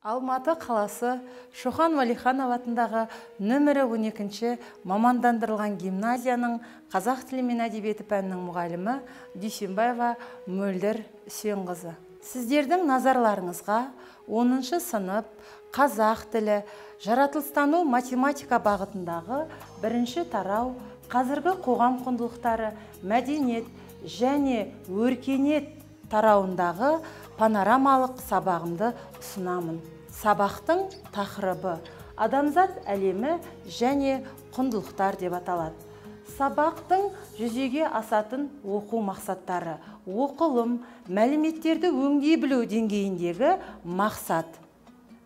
Алматы қаласы Шоқан Уәлиханов атындағы нөмірі 12-ші мамандандырылған гимназияның қазақ тілі мен әдебиеті пәнінің мұғалімі Дүйсенбаева Мөлдір Үсенқызы. Сіздердің назарларыңызға 10-шы сынып қазақ тілі, жаратылыстану математика бағытындағы бірінші тарау қазіргі қоғам құндылықтары, мәдениет және өркениет тарауындағы панорамалық сабағымды ұсынамын. Сабақтың тақырыбы адамзат әлемі және құндылықтар деп аталады. Сабақтың жүзеге асатын оқу мақсаттары: оқылым, мәліметтерді өңдей білу деңгейіндегі мақсат,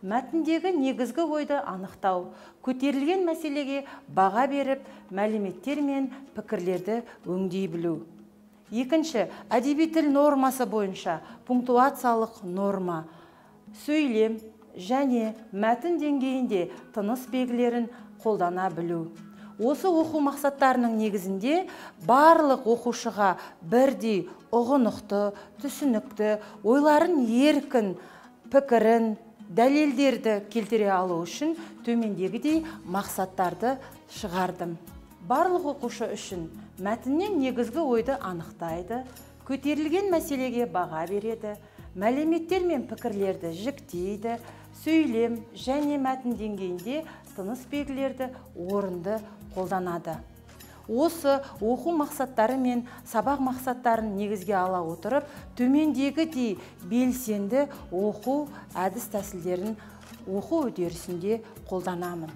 мәтіндегі негізгі ойды анықтау, көтерілген мәселеге баға беріп, мәліметтер мен пікірлерді өңдей білу. Екінші, әдеби тіл нормасы бойынша пунктуациялық норма, сөйлем және мәтін деңгейінде тыныс белгілерін қолдана білу. Осы оқу мақсаттарының негізінде барлық оқушыға бірдей ұғынықты, түсінікті, ойларын еркін, пікірін, дәлелдерді келтіре алу үшін төмендегідей мақсаттарды шығардым. Барлық оқушы үшін мәтіннен негізгі ойды анықтайды, көтерілген мәселеге баға береді, мәліметтер мен пікірлерді жіктейді, сөйлем және мәтін деңгейінде тыныс белгілерді орынды қолданады. Осы оқу мақсаттары мен сабақ мақсаттарын негізге ала отырып, төмендегідей белсенді оқу әдіс тәсілдерін оқу үдерісінде қолданамын.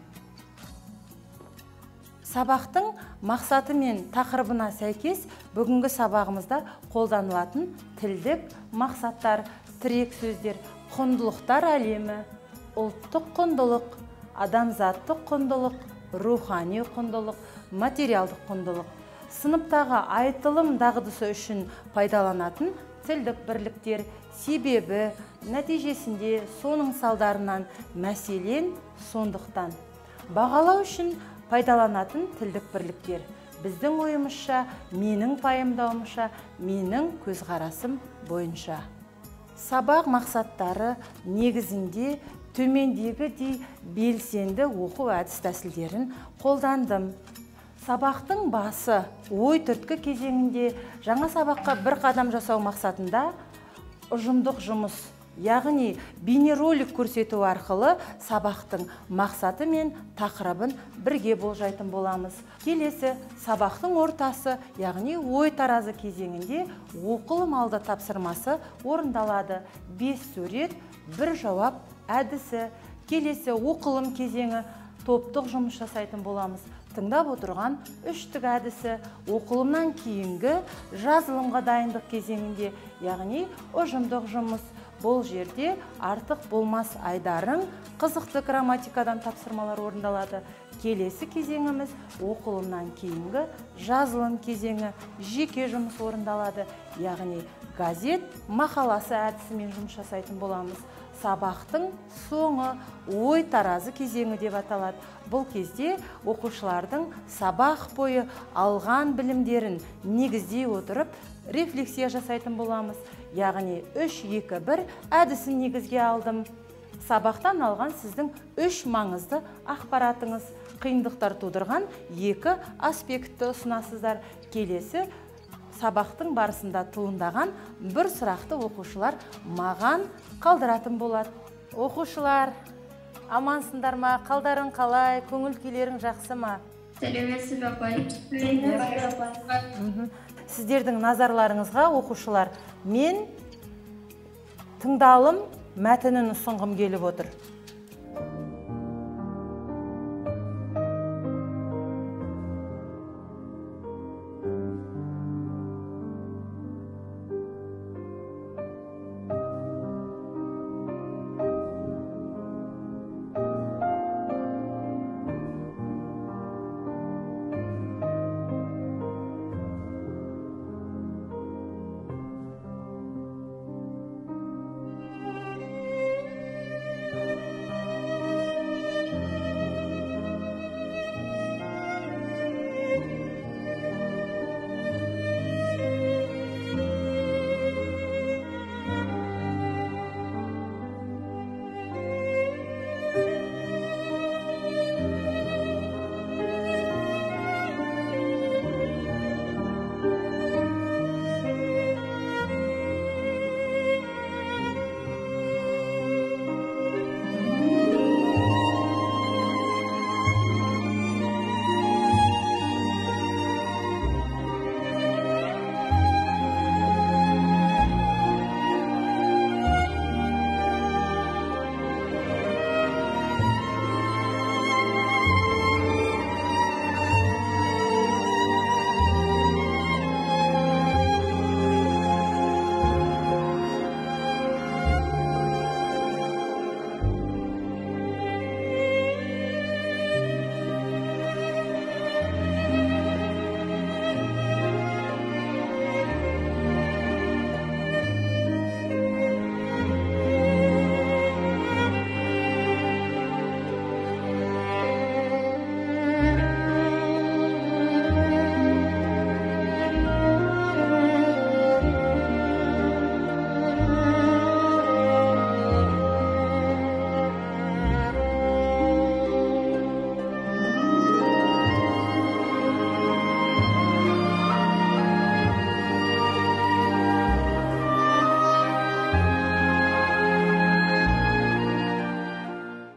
Сабақтың мақсаты мен тақырыбына сәйкес бүгінгі сабағымызда қолданылатын тілдік мақсаттар, тірек сөздер, құндылықтар әлемі, ұлттық құндылық, адамзаттық құндылық, рухани құндылық, материалдық құндылық, сыныптағы айтылым дағдысы үшін пайдаланатын тілдік бірліктер, себебі, нәтижесінде, соның салдарынан, мәселен, сондықтан. Бағалау үшін пайдаланатын тілдік бірліктер. Біздің ойымызша, менің пайымдауымша, менің көзқарасым бойынша. Сабақ мақсаттары негізінде төмендегідей белсенді оқу әдіс тәсілдерін қолдандым. Сабақтың басы ой түрткі кезеңінде жаңа сабаққа бір қадам жасау мақсатында ұжымдық жұмыс, яғни бейнеролик көрсету арқылы сабақтың мақсаты мен тақырыбын бірге болжайтын боламыз. Келесі сабақтың ортасы, яғни ой таразы кезеңінде оқылым алды тапсырмасы орындалады. 5 сурет, 1 жауап әдісі. Келесі оқылым кезеңі топтық жұмыс жасайтын боламыз. Тыңдап отырған үштік әдісі. Оқылымнан кейінгі жазылымға дайындық кезеңінде, яғни ұжымдық жұмыс. Бұл жерде артық болмас айдарың, қызықты грамматикадан тапсырмалар орындалады. Келесі кезеңіміз оқылымнан кейінгі жазылым кезеңі, жеке жұмыс орындалады, яғни газет мақаласы әдісімен жұмыс жасайтын боламыз. Сабақтың соңы ой таразы кезеңі деп аталады. Бұл кезде оқушылардың сабақ бойы алған білімдерін негіздей отырып рефлексия жасайтын боламыз. Яғни 3-2-1 әдісін негізге алдым. Сабақтан алған сіздің 3 маңызды ақпаратыңыз, қиындықтар тудырған 2 аспектті ұсынасыздар. Келесі сабақтың барысында туындаған бір сұрақты оқушылар маған қалдыратын болады. Оқушылар, амансыңдар ма? Қалдарың қалай? Көңіл күйлерің жақсы ма? Сәлеметсіз бе, апай? Сәлеметсіз. Сіздердің назарларыңызға, оқушылар, мен тыңдалым мәтінін ұсынғым келіп отыр.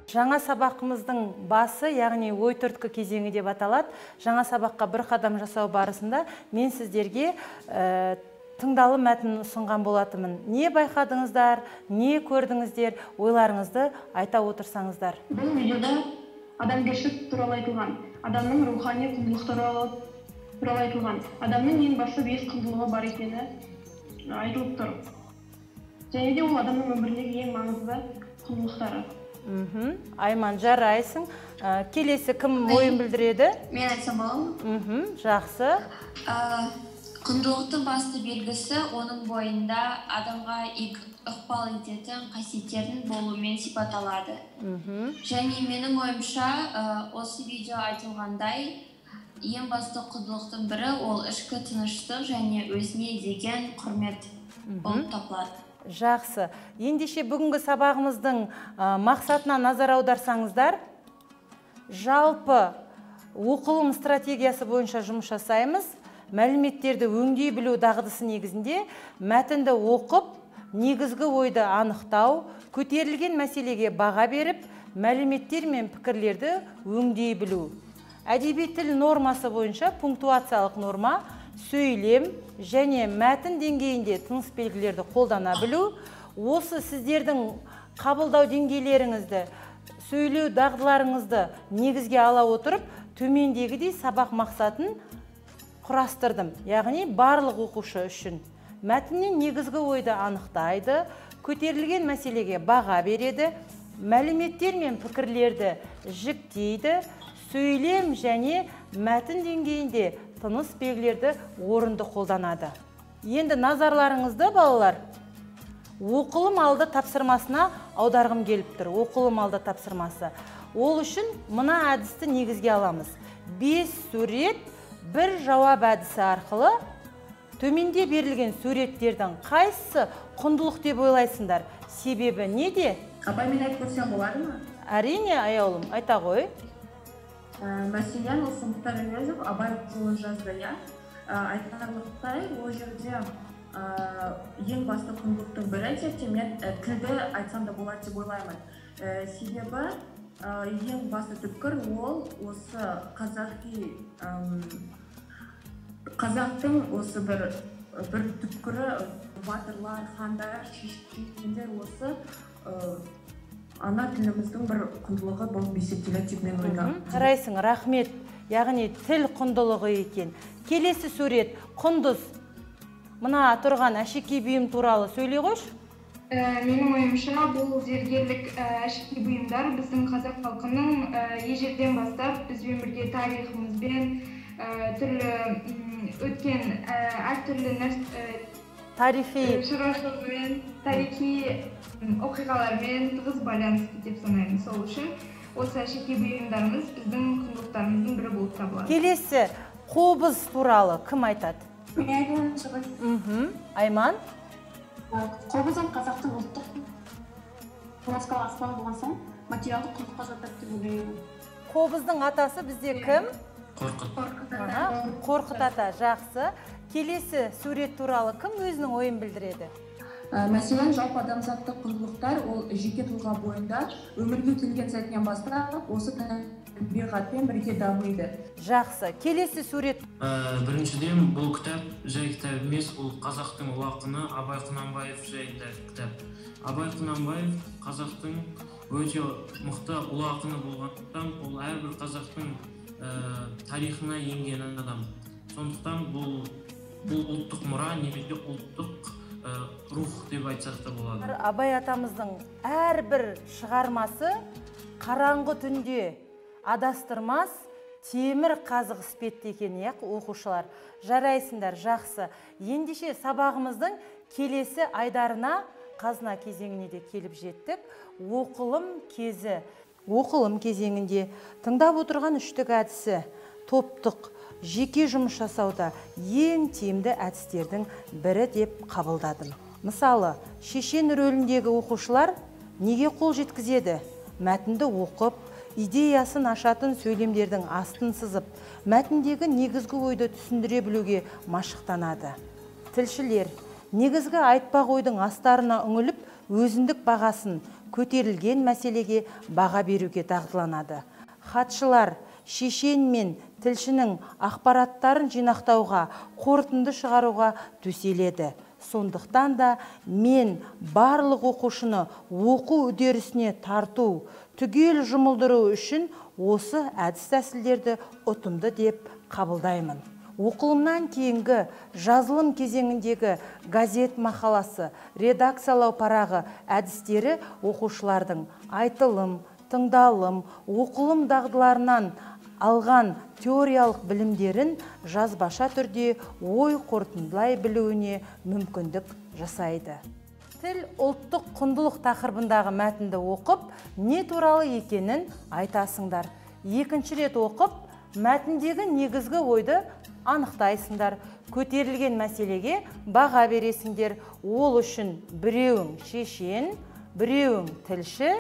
Жаңа сабақымыздың басы, яғни ой түрткі кезеңі деп аталады. Жаңа сабаққа бір қадам жасау барысында мен сіздерге тыңдалым мәтінін ұсынған болатынмын. Не байқадыңыздар, не көрдіңіздер, ойларыңызды айта отырсаңыздар. Бұл видеода адамгершілік туралы айтылған, адамның рухани құндылықтары туралы айтылған, адамның ең басты 5 құндылығы бар екені айтылып тұр. Және де ол адамның өміріндегі ең маңызды құндылықтары. Айман, жарайсың. Келесі кім ойын білдіреді? Мен айтсам болады ма? Жақсы. Құндылықтың басты белгісі оның бойында адамға ықпал ететін қасиеттердің болуымен сипатталады. Және менің ойымша, осы видео айтылғандай, ең басты құндылықтың бірі ол ішкі тыныштық және өзіне деген құрмет болып табылады. Жақсы. Ендеше бүгінгі сабағымыздың мақсатына назар аударсаңыздар, жалпы оқылым стратегиясы бойынша жұмыс жасаймыз. Мәліметтерді өңдей білу дағдысы негізінде мәтінді оқып, негізгі ойды анықтау, көтерілген мәселеге баға беріп, мәліметтер мен пікірлерді өңдей білу. Әдеби тіл нормасы бойынша пунктуациялық норма, сөйлем және мәтін деңгейінде тыныс белгілерді қолдана білу. Осы сіздердің қабылдау деңгейлеріңізді, сөйлеу дағдыларыңызды негізге ала отырып, төмендегідей сабақ мақсатын құрастырдым. Яғни барлық оқушы үшін мәтіннен негізгі ойды анықтайды, көтерілген мәселеге баға береді, мәліметтер мен пікірлерді жіктейді, сөйлем және мәтін деңгейінде тыныс белгілерді орынды қолданады. Енді назарларыңызды, балалар, оқылым алды тапсырмасына аударғым келіп тұр. Оқылым алды тапсырмасы. Ол үшін мына әдісті негізге аламыз. 5 сурет, бір жауап әдісі арқылы төменде берілген суреттердің қайсысы құндылық деп ойлайсыңдар? Себебі неде? Апай, мен айтып көрсем болады ма? Әрине, аяулым, айта ғой. Мәселен, осы Мұхтар Әуезов Абай жолын жазды, иә. Айтарлықтай, ол жерде ең басты құндылықтың бірі деп мен тілді айтсам да болады деп ойлаймын. Себебі ең басты түпкір ол осы қазақи қазақтың осы бір түпкірі, батырлар, хандар, шешендер осы ана тіліміздің бір құндылығы болып есептеледі деп мен ойлаймын. Қарайсың, рахмет. Яғни тіл құндылығы екен. Келесі сурет, құндыз. Мына тұрған әшекей бұйым туралы сөйлей қойшы. Менің ойымша, бұл зергерлік әшекей бұйымдар біздің қазақ халқының ежелден бастап бізбен бірге тарихымызбен түрлі өткен әртүрлі тарихи шаруашылығымен, тарихи оқиғалармен тығыз байланысты деп санаймын. Сол үшін осы әшекей бұйымдарымыз біздің құндылықтарымыздың бірі болып табылады. Келесі қобыз туралы кім айтады? Мен айтайыншы. Айман? Қобыз қазақтың ұлттық музыкалық аспабы болған соң материалдық құндылыққа жатады деп ойлаймын. Қобыздың атасы бізде кім? Қорқыт. Қорқыт ата, жақсы. Келесі сурет туралы кім өзінің ойын білдіреді? Мәселен, жалпы адамзаттық құндылықтар ол жеке тұлға бойында өмірге келген сәтінен бастап осы табиғатпен бірге дамиды. Жақсы. Келесі сурет. Біріншіден, бұл кітап жай кітап емес, ол қазақтың ұлы ақыны Абай Құнанбаев жайында кітап. Абай Құнанбаев қазақтың өте мықты ұлы ақыны болғандықтан, ол әрбір қазақтың тарихына енген адам. Сондықтан бұл ұлттық мұра немесе ұлттық рух деп айтсақ та болады. Абай атамыздың әрбір шығармасы қараңғы түнде адастырмас темір қазық іспетті екен, иә, оқушылар. Жарайсыңдар, жақсы. Ендеше сабағымыздың келесі айдарына, қазына кезеңіне де келіп жеттік. Оқылым кезі. Оқылым кезеңінде тыңдап отырған үштік әдісі, топтық, жеке жұмыс жасауда ең тиімді әдістердің бірі деп қабылдадым. Мысалы, шешен рөліндегі оқушылар неге қол жеткізеді? Мәтінді оқып, идеясын ашатын сөйлемдердің астын сызып, мәтіндегі негізгі ойды түсіндіре білуге машықтанады. Тілшілер негізгі айтпақ ойдың астарына үңіліп, өзіндік бағасын, көтерілген мәселеге баға беруге дағдыланады. Хатшылар шешен мен тілшінің ақпараттарын жинақтауға, қорытынды шығаруға төселеді. Сондықтан да мен барлық оқушыны оқу үдерісіне тарту, түгел жұмылдыру үшін осы әдіс-тәсілдерді ұтымды деп қабылдаймын. Оқылымнан кейінгі жазылым кезеңіндегі газет мақаласы, редакциялау парағы әдістері оқушылардың айтылым, тыңдалым, оқылым дағдыларынан алған теориялық білімдерін жазбаша түрде ой қорытындылай білуіне мүмкіндік жасайды. Тіл ұлттық құндылық тақырыбындағы мәтінді оқып, не туралы екенін айтасыңдар. Екінші рет оқып, мәтіндегі негізгі ойды анықтайсыңдар. Көтерілген мәселеге баға бересіңдер. Ол үшін біреуің шешен, біреуің тілші,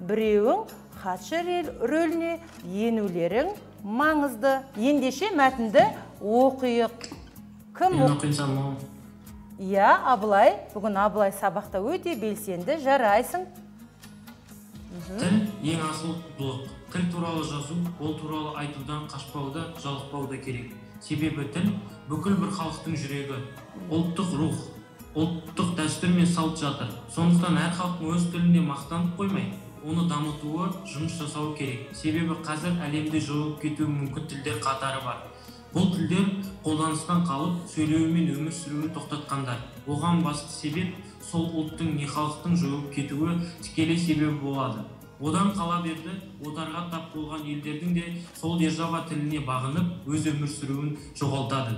біреуің хатшы рөліне енулерің маңызды. Ендеше мәтінді оқиық. Кім оқиын? Иә, Абылай. Бүгін Абылай сабақта өте белсенді, жарайсың. Тіл ең асыл құндылық. Тіл туралы жазу, ол туралы айтудан қашпау да, жалықпау да керек. Себебі тіл бүкіл бір халықтың жүрегі, ұлттық рух, ұлттық дәстүр мен салт жатыр. Сондықтан әр халықтың өз тіліне мақтанып қоймай, оны дамытуы, жұмыс жасауы керек. Себебі қазір әлемде жойылып кетуі мүмкін тілдер қатары бар. Бұл тілдер қолданыстан қалып, сөйлеуі мен өмір сүруін тоқтатқандар. Оған басты себеп сол ұлттың не халықтың жойылып кетуі тікелей себебі болады. Одан қала берді, отарға тап болған елдердің де сол держава тіліне бағынып, өз өмір сүруін жоғалтады.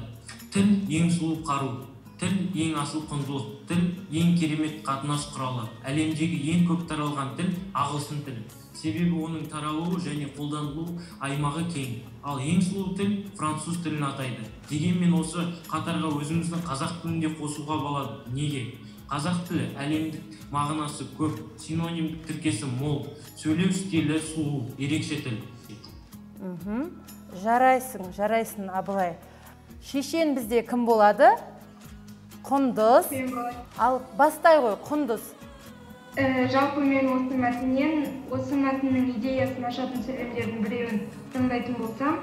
Тіл ең сұлу қару, тіл ең асыл құндылық, тіл ең керемет қатынас құралы. Әлемдегі ең көп таралған тіл ағылшын тілі. Себебі оның таралуы және қолданылу аймағы кең. Ал ең сұлу тіл француз тілін атайды. Дегенмен осы қатарға өзіміздің қазақ тілін де қосуға болады. Неге? Қазақ тілі әлемдік мағынасы көп, синонимдік тіркесі мол, сөйлеу стилі сұлу, ерекше тіл. Жарайсың, жарайсың, Абылай. Шешен бізде кім болады? Құндыз. Ал бастай ғой, Құндыз. Жалпы мен осы мәтіннен, осы мәтіннің идеясын ашатын сөйлемдердің біреуін таңдайтын болсам,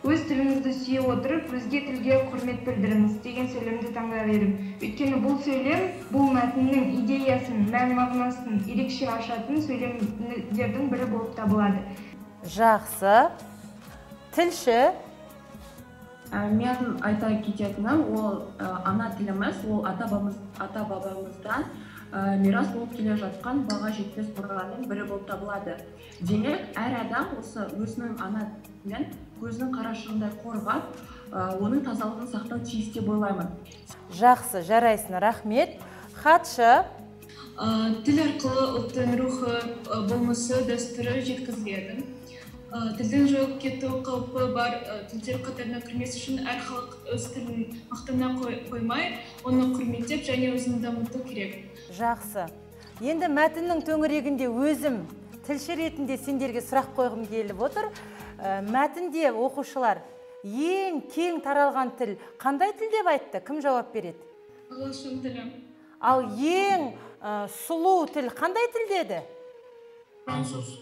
өз тіліңізді сүйе отырып, өзге тілге құрмет білдіріңіз деген сөйлемді таңдар едім. Өйткені бұл сөйлем, бұл мәтіннің идеясын, мән-мағынасын ерекше ашатын сөйлемдердің бірі болып табылады. Жақсы. Тілші. Мен айта кететінім, ол ана тіліміз, ол ата-бабамыздан мирас болып келе жатқан баға жетпес мұраның бірі болып табылады. Демек, әр адам осы өзінің ана тілін көзінің қарашығындай қорғап, оның тазалығын сақтау тиіс деп ойлаймын. Жақсы, жарайсың, рахмет. Хатшы. Тіл арқылы ұлттың рухы, болмысы, дәстүрі жеткізіледі. Тілдің жойылып кету қаупі бар тілдер қатарына кірмес үшін әр халық өз тілін мақтана қоймай, оны құрметтеп және өзін дамыту керек. Жақсы. Енді мәтіннің төңірегінде өзім тілші ретінде сендерге сұрақ қойғым келіп отыр. Мәтінде оқушылар ең кең таралған тіл қандай тіл деп айтты? Кім жауап береді? Ағылшын тілі. Ал ең сұлу тіл қандай тіл деді? Француз.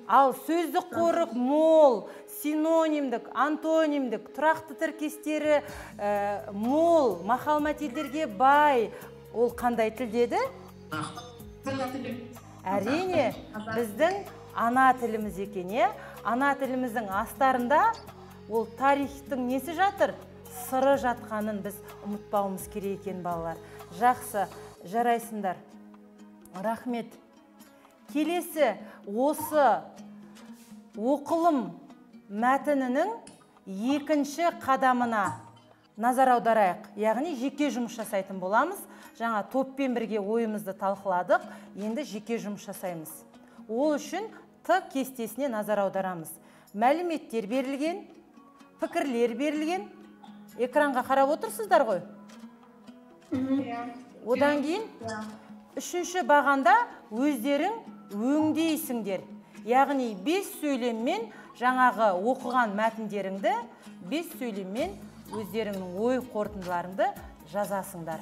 Ал сөздік қоры мол, синонимдік, антонимдік, тұрақты тіркестері мол, мақал-мәтелдерге бай. Ол қандай тіл деді? Қазақ тілі. Әрине, біздің ана тіліміз екен, е? Ана тіліміздің астарында ол тарихтың несі жатыр? Сыры жатқанын біз ұмытпауымыз керек екен, балалар. Жақсы, жарайсыңдар. Рахмет. Келесі осы оқылым мәтінінің екінші қадамына назар аударайық. Яғни жеке жұмыс жасайтын боламыз. Жаңа топпен бірге ойымызды талқыладық, енді жеке жұмыс жасаймыз. Ол үшін Т кестесіне назар аударамыз. Мәліметтер берілген, пікірлер берілген. Экранға қарап отырсыздар ғой? Одан кейін үшінші бағанда өздерің өңдейсіңдер. Яғни 5 сөйлеммен жаңағы оқыған мәтіндеріңді 5 сөйлеммен өздеріңнің ой қорытындыларыңды жазасыңдар.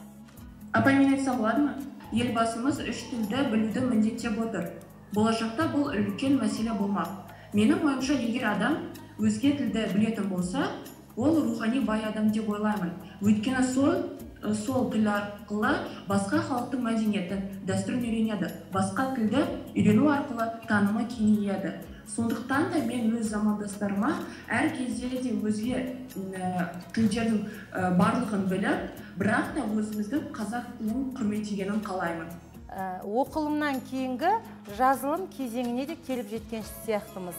Апай, мен айтсам болады ма? Елбасымыз үш тілді білуді міндеттеп отыр. Болашақта бұл үлкен мәселе болмақ. Менің ойымша, егер адам өзге тілді білетін болса, ол рухани бай адам деп ойлаймын. Өйткені сол тіл арқылы басқа халықтың мәдениетін, дәстүрін үйренеді. Басқа тілді үйрену арқылы танымы кеңейеді. Сондықтан да мен өз замандастарыма әр кезде де өзге тілдердің барлығын біліп, бірақ та өзіміздің қазақ тілін құрметтегенін қалаймын. Оқылымнан кейінгі жазылым кезеңіне де келіп жеткен сияқтымыз.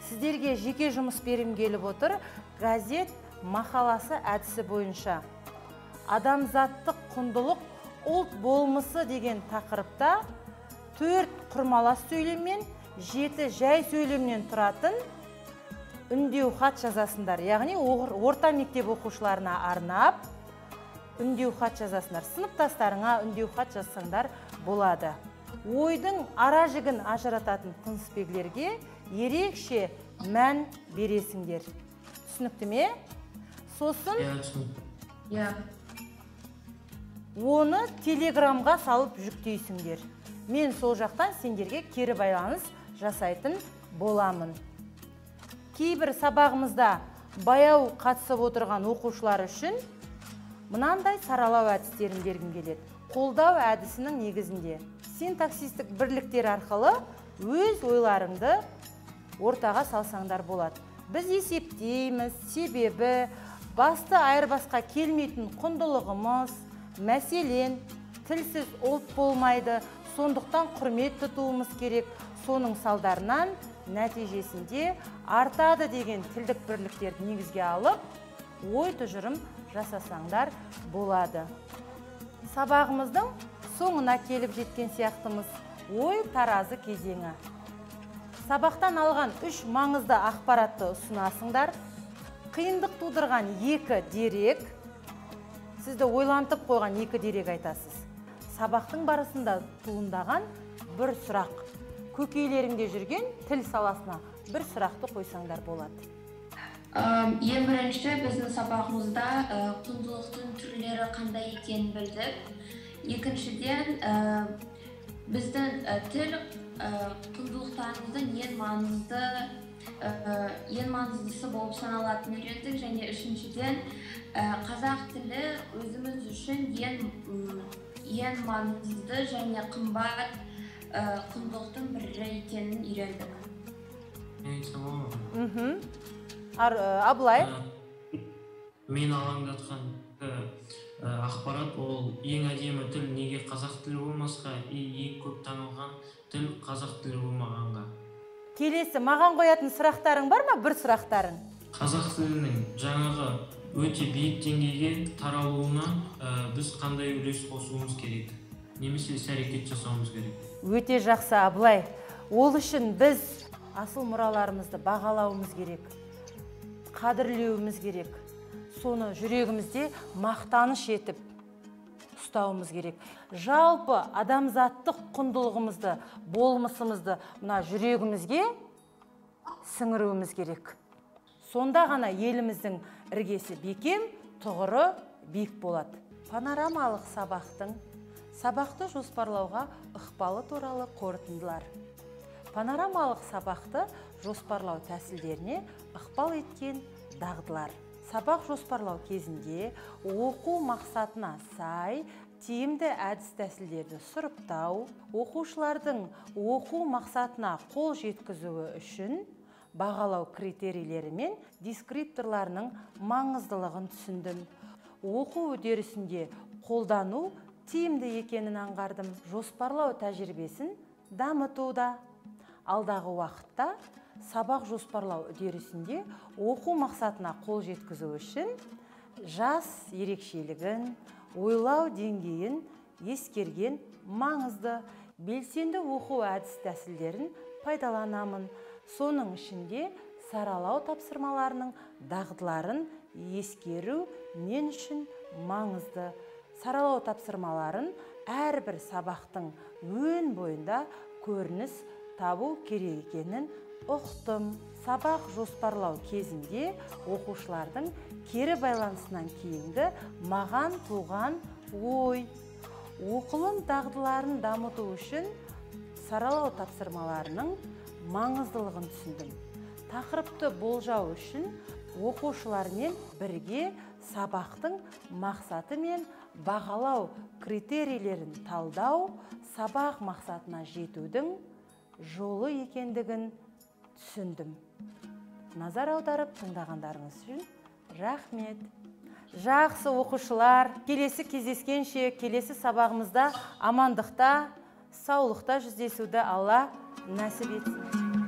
Сіздерге жеке жұмыс бергім келіп отыр. Газет мақаласы әдісі бойынша адамзаттық құндылық ұлт болмысы деген тақырыпта 4 құрмалас сөйлеммен 7 жай сөйлемнен тұратын үндеу хат жазасыңдар. Яғни орта мектеп оқушыларына арнап үндеу хат жазасыңдар. Сыныптастарыңа үндеу хат жазсаңдар болады. Ойдың ара жігін ажырататын тыныс белгілерге ерекше мән бересіңдер. Түсінікті ме? Сосын оны телеграмға салып жүктейсіңдер. Мен сол жақтан сендерге кері байланыс жасайтын боламын. Кейбір сабағымызда баяу қатысып отырған оқушылар үшін мынандай саралау әдістерін бергім келеді. Қолдау әдісінің негізінде синтаксистік бірліктер арқылы өз ойларыңды ортаға салсаңдар болады. Біз есептейміз, себебі басты айырбасқа келмейтін құндылығымыз, мәселен, тілсіз ұлт болмайды, сондықтан құрмет тұтуымыз керек. Соның салдарынан нәтижесінде артады деген тілдік бірліктерді негізге алып, ой тұжырым жасасаңдар болады. Сабағымыздың соңына келіп жеткен сияқтымыз. Ой таразы кезеңі. Сабақтан алған 3 маңызды ақпаратты ұсынасыңдар. Қиындық тудырған 2 дерек, сізді ойлантып қойған 2 дерек айтасыз. Сабақтың барысында туындаған бір сұрақ. Көкейлеріңде жүрген тіл саласына бір сұрақты қойсаңдар болады. Ең бірінші біздің сабағымызда құндылықтың түрлері қандай екенін білдік. Екіншіден, біздің тіл құндылықтарымыздың ең маңыздысы болып саналатынын үйрендік. Және үшіншіден, қазақ тілі өзіміз үшін ең маңызды және қымбат құндылықтың бірі екенін үйрендік. Абылай? Мен алаңдатқан ақпарат ол ең әдемі тіл неге қазақ тілі болмасқа, ең көп танылған тіл қазақ тілі болмағанға. Келесі маған қоятын сұрақтарың бар ма? Бір сұрақтарың. Қазақ тілінің жаңағы өте биік деңгейге таралуына біз қандай үлес қосуымыз керек? Немесе іс-әрекет жасауымыз керек? Өте жақсы, Абылай. Ол үшін біз асыл мұраларымызды бағалауымыз керек, қадірлеуіміз керек. Соны жүрегімізде мақтаныш етіп ұстауымыз керек. Жалпы адамзаттық құндылығымызды, болмысымызды мына жүрегімізге сіңіруіміз керек. Сонда ғана еліміздің іргесі бекем, тұғыры биік болады. Панорамалық сабақтың сабақты жоспарлауға ықпалы туралы қорытындылар. Панорамалық сабақты жоспарлау тәсілдеріне ықпал еткен дағдылар. Сабақ жоспарлау кезінде оқу мақсатына сай тиімді әдіс-тәсілдерді сұрыптау, оқушылардың оқу мақсатына қол жеткізуі үшін бағалау критерийлері мен дескрипторларының маңыздылығын түсіндім. Оқу үдерісінде қолдану тиімді екенін аңғардым. Жоспарлау тәжірибесін дамытуда. Алдағы уақытта сабақ жоспарлау үдерісінде оқу мақсатына қол жеткізу үшін жас ерекшелігін, ойлау деңгейін ескерген маңызды белсенді оқу әдіс-тәсілдерін пайдаланамын. Соның ішінде саралау тапсырмаларының дағдыларын ескеру мен үшін маңызды. Саралау тапсырмаларын әрбір сабақтың өн бойында көрініс табу керек екенін ұқтым. Сабақ жоспарлау кезінде оқушылардың кері байланысынан кейінгі маған туған ой. Оқылым дағдыларын дамыту үшін саралау тапсырмаларының маңыздылығын түсіндім. Тақырыпты болжау үшін оқушылармен бірге сабақтың мақсаты мен бағалау критерийлерін талдау, сабақ мақсатына жетудің жолы екендігін түсіндім. Назар аударып тыңдағандарыңыз үшін рахмет. Жақсы, оқушылар, келесі кездескенше, келесі сабағымызда амандықта, саулықта жүздесуді Алла нәсіп етсін.